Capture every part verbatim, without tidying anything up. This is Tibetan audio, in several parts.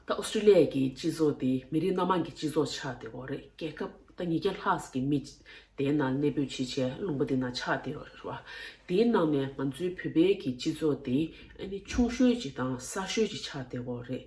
ད་ཨོ་སི་ཀྲི་ལི་ཡ་གི་སྤྱི་ཚོགས་དེ་མི་རིགས་སྣ་མང་གི་སྤྱི་ཚོགས་ཆགས་བསྡད་ཡོད་རེད། རྒྱལ་ཁབ་ད་ཉིས་བརྒྱ་ལྷག་གི་མི་དེའི་ནང་གནས་སྤོས་བྱེད་བྱས་ལུང་པ་དེ་ནང་ཆགས་བསྡད་ཡོད་རེད་བ། དེའི་ནང་ནས་ང་ཚོའི་བོད་པའི་གི་སྤྱི་ཚོགས་དེ་ཨ་ནི་ཆུང་ཤོས་ཅིག་དང་གསར་ཤོས་ཅིག་ཆགས་བསྡད་ཡོད་རེད།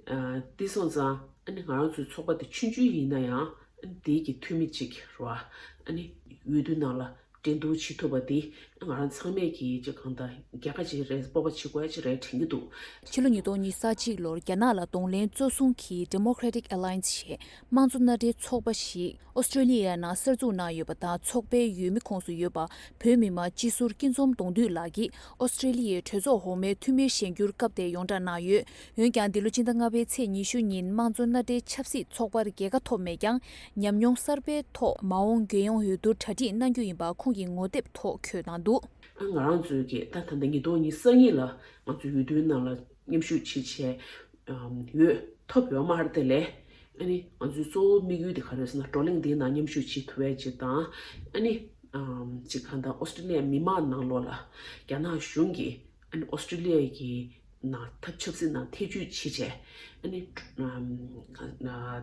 ཨ་དེ་སོང་ཙང་ཨ་ནི་ང་རང་ཚོའི་ཚོགས་པ་དེ་ཆུང་ཆུང་ཡིན་ན་ཡང་ཨ་ནི་དེའི་གི་འཐུས་མི་ཅིག་རེད་བ། ཨ་ནི་འོས་བསྡུ་ནང་ལ་འགྲན་བསྡུར་བྱེད་ཐུབ་པ་དེ་ང་རང་ཚང་མས་ཀྱིས་ཅིག་གང་ལྟར་རྒྱལ་ཁ་ཅིག་རེད། སྤོབས་པ་བྱེད་དགོས་ཅིག་རེད་དྲན་གྱི་འདུག། ཕྱི་ལོ་ཉིས་སྟོང་ཉི་ཤུ་རྩ་གཅིག་ལོར་རྒྱ་ནག་ལ་གདོང་ལེན་གཙོ་བཟུང་གིས་Democratic Alliance ཞེས་དམངས་གཙོ་མནའ་འབྲེལ་ཚོགས་པ་ཞིག་ཨོ་སི་ཀྲི་ལི་ཡའི་ནང་གསར་འཛུགས་གནང་ཡོད་པ་དང་། ཚོགས་པའི་འོས་མི་ཁོངས་སུ་ཡོད་པ་བོད་མི་མང་སྤྱི་ཟུར་སྐྱིད་འཛོམས་གདོང་འདུས་ལགས་ཀྱིས་ཨོ་སི་ཀྲི་ལི་ཡའི་གྲོས་ཚོགས་འོག་མའི་འཐུས་མིར་བཞེངས་རྒྱུར་སྐབས་དེར་ཡོངས་གྲགས་གནང་ཡོད། འོན་ཀྱང་། འདི་ལོ་ཕྱི་ཟླ་ལྔ་པའི་ཚེས་ཉི་ཤུ་ཉིན་དམངས་གཙོ་མནའ་འབྲེལ་ཆབ་སྲིད་ཚོགས་པར་རྒྱལ་ཁ་ཐོབ་མེད་ཀྱང་། ཉམས་མྱོང་གསར་པའི་ཐོག་མ་འོངས་རྒྱལ་ཡོངས་འོས་བསྡུར་གྲ་སྒྲིག་གནང་རྒྱུ་ཡིན་པ་ཁོང་གིས་ངོ་དེབ་ཐོག་འཁོད་གནང་འདུག། ང་རང་ཚོའི་གི་ད་ད་ལྟ་ཉིས་སྟོང་ཉི་ཤུ་རྩ་གཉིས་ལ་ང་ཚོ་འོས་བསྡུའི་ནང་ལ་མཉམ་ཞུགས་བྱེད་ཆེད་འོས་ཐོབ་ཡོད་མ་རེད་དེ་ལས། ཨ་ནི་ང་ཚོའི་གཙོ་བོ་དམིགས་ཡུལ་དེ་ག་རེ་ཟེར་ན། བགྲོ་གླེང་འདིའི་ནང་མཉམ་ཞུགས་བྱེད་ཐུབ་པའི་ཅིག་དང་། ཨ་ནི་ཅིག་གང་ལྟར་ཨོ་སི་ཀྲི་ལི་ཡའི་མི་མང་ནང་ལོགས་ལ་རྒྱ་ནག་གཞུང་གིས་ཨ་ནི་ཨོ་སི་ཀྲི་ལི་ཡ་གི་ནང་ཐབས་ཆབ་སྲིད་ནང་ཐེ་བྱུས་བྱེད་བྱས། ཨ་ནི་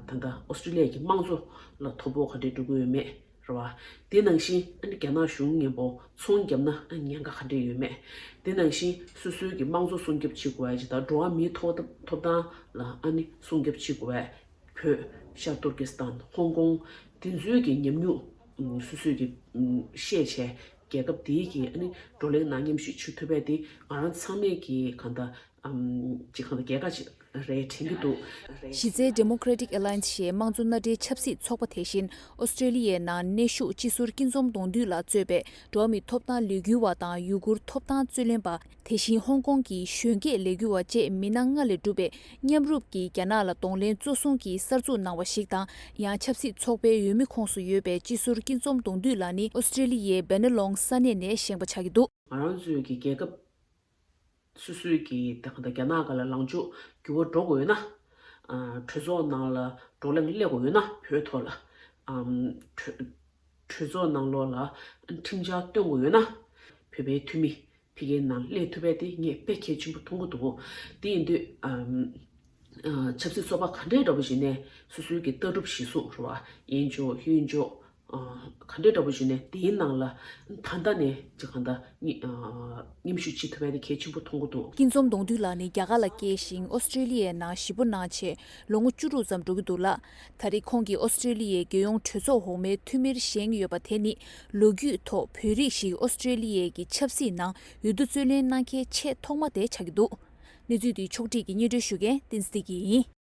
ད་ལྟ་ཨོ་སི་ཀྲི་ལི་ཡ་གི་དམངས་གཙོ་ལ་དོ་ཕོག་ག་འདྲས་འགྲོ་གི་ཡོད་མེད་རེད་བ། དེ་ནང་བཞིན་ཨ་ནི་རྒྱ་ནག་གཞུང་མཉམ་པོ་ཚོང་བརྒྱབ་ན་ཨ་ཉེན་ཁ་ག་འདྲས་ཡོད་མེད། དེ་ནང་བཞིན་སོ་སོའི་གི་དམངས་གཙོ་སྲུང་སྐྱོབ་བྱེད་དགོས་ཡ་ཅིག་དང་། འགྲོ་བ་མིའི་ཐོབ་ཐོབ་ཐང་ལ་ཨ་ནི་སྲུང་སྐྱོབ་བྱེད་དགོས་ཡ། བོད། ཤར་ཏུར་ཀི་སི་ཐན། ཧོང་ཀོང་། དེ་ཚོའི་གི་ཉམས་མྱོང་ཨུམ་སོ་སོའི་གི་ཨུམ་ཤེས་བྱས། རྒྱལ་ཁབ་དེའི་གི་ཨ་ནི་བགྲོ་གླེང་ནང་མཉམ་ཞུགས་བྱེད་ཐུབ་པ་དེ་ང་རང་ཚང་མས་གི་གང་ལྟར་ཨམ་ཅིག་གང་ལྟར་རྒྱལ་ཁ་ཅིག་རེད་དྲན་གྱི་འདུག། གཞི་རྩའི་Democratic Alliance ཞེས་དམངས་གཙོ་མནའ་འབྲེལ་ཆབ་སྲིད་ཚོགས་པ་དེ་བཞིན་ཨོ་སི་ཀྲི་ལི་ཡའི་ནང་གནས་བཞུགས་སྤྱི་ཟུར་སྐྱིད་འཛོམས་གདོང་འདུས་ལགས་གཙོས་པའི་འགྲོ་བ་མིའི་ཐོབ་ཐང་ལས་འགུལ་བ་དང་། ཡུ་གུར་ཐོབ་ཐང་རྩོད་ལེན་པ། དེ་བཞིན་ཧོང་ཀོང་གི་གཞོན་སྐྱེས་ལས་འགུལ་བ་བཅས་མི་སྣ་ལྔ་ལས་གྲུབ་པའི་མཉམ་རུབ་ཀྱིས་རྒྱ་ནག་ལ་གདོང་ལེན་གཙོ་བཟུང་གིས་གསར་འཛུགས་གནང་བ་ཞིག་དང་། ཡང་ཆབ་སྲིད་ཚོགས་པའི་འོས་མི་ཁོངས་སུ་ཡོད་པའི་སྤྱི་ཟུར་སྐྱིད་འཛོམས་གདོང་འདུས་ལགས་ནི་ཨོ་སི་ཀྲི་ལི་ཡའི་བེ་ན་ལོང་ས་གནས་ནས་བཞེངས་པ་ཆགས་ཀྱི་འདུག། ང་རང་ཚོའི་གི་རྒྱལ་ཁབ་སོ་སོའི་གི་ད་ག་ད་རྒྱ་ནག་སྒང་ལ་ལངས་ཕྱོགས་འགྱུར་བ་འགྲོ་དགོས་ཡོད་ན། ཨ་གྲོས་ཚོགས་ནང་ལ་བགྲོ་གླེང་སླེབས་དགོས་ཡོད་ན། བོད་ཐོག་ལ་ཨམ་གྲོས་གྲོས་ཚོགས་ནང་ལོགས་ལ་ཁྲིམས་འཆར་བཏོན་དགོས་ཡོད་ན། བོད་པའི་འཐུས་མི་ཕ་གིའི་ནང་སླེབས་ཐུབ་པ་དེ་ངས་དཔེ་གལ་ཆེན་པོ་མཐོང་གི་འདུག། དེ་ཡིན་དུས་ཨམ་ཨ་ཆབ་སྲིད་ཚོགས་པ་ག་འདྲའི་འདྲ་པོ་ཞིག་ནས་སོ་སོའི་གི་ལྟ་གྲུབ་གཞིར་བཟུང་རེད་བ། གཡས་འཇོག་གཡོན་འཇོག་ཨ་ག་འདྲའི་འདྲ་པོ་ཞིག་ནས་དེའི་ནང་ལ་ད་ལྟ་ནས་ཅིག་གང་ལྟར་མཉམ་ཨ་མཉམ་ཞུགས་བྱེད་ཐུབ་པ་དེ་གལ་ཆེན་པོ་མཐོང་གི་འདུག། སྐྱིད་འཛོམས་གདོང་འདུས་ལགས་ནི་རྒྱ་གར་ལ་སྐྱེས་ཤིང་ཨོ་སི་ཀྲི་ལི་ཡའི་ནང་གཞིས་སྤོ་གནང་བྱས་ལོ་ངོ་བཅུ་དྲུག་ཙམ་འགྲོ་གི་འདུག་ལ། ད་རེས་ཁོང་གིས་ཨོ་སི་ཀྲི་ལི་ཡའི་རྒྱལ་ཡོངས་གྲོས་ཚོགས་འོག་མའི་འཐུས་མིར་བཞེངས་ཡོད་པ་དེ་ནི་ལོ་རྒྱུས་ཐོག་བོད་རིགས་ཤིག་ཨོ་སི་ཀྲི་ལི་ཡའི་གི་ཆབ་སྲིད་ནང་འོས་བསྡུ་རྩོད་ལེན་གནང་མཁན་ཆེས་ཐོག་མ་དེ་ཆགས་ཀྱི་འདུག། གནས་ཚུལ་འདི་ཕྱོགས་སྒྲིག་གིས་སྙན་སྒྲོན་ཞུ་མཁན་བསྟན་འཛིན་བདེ་སྐྱིད་ཡིན།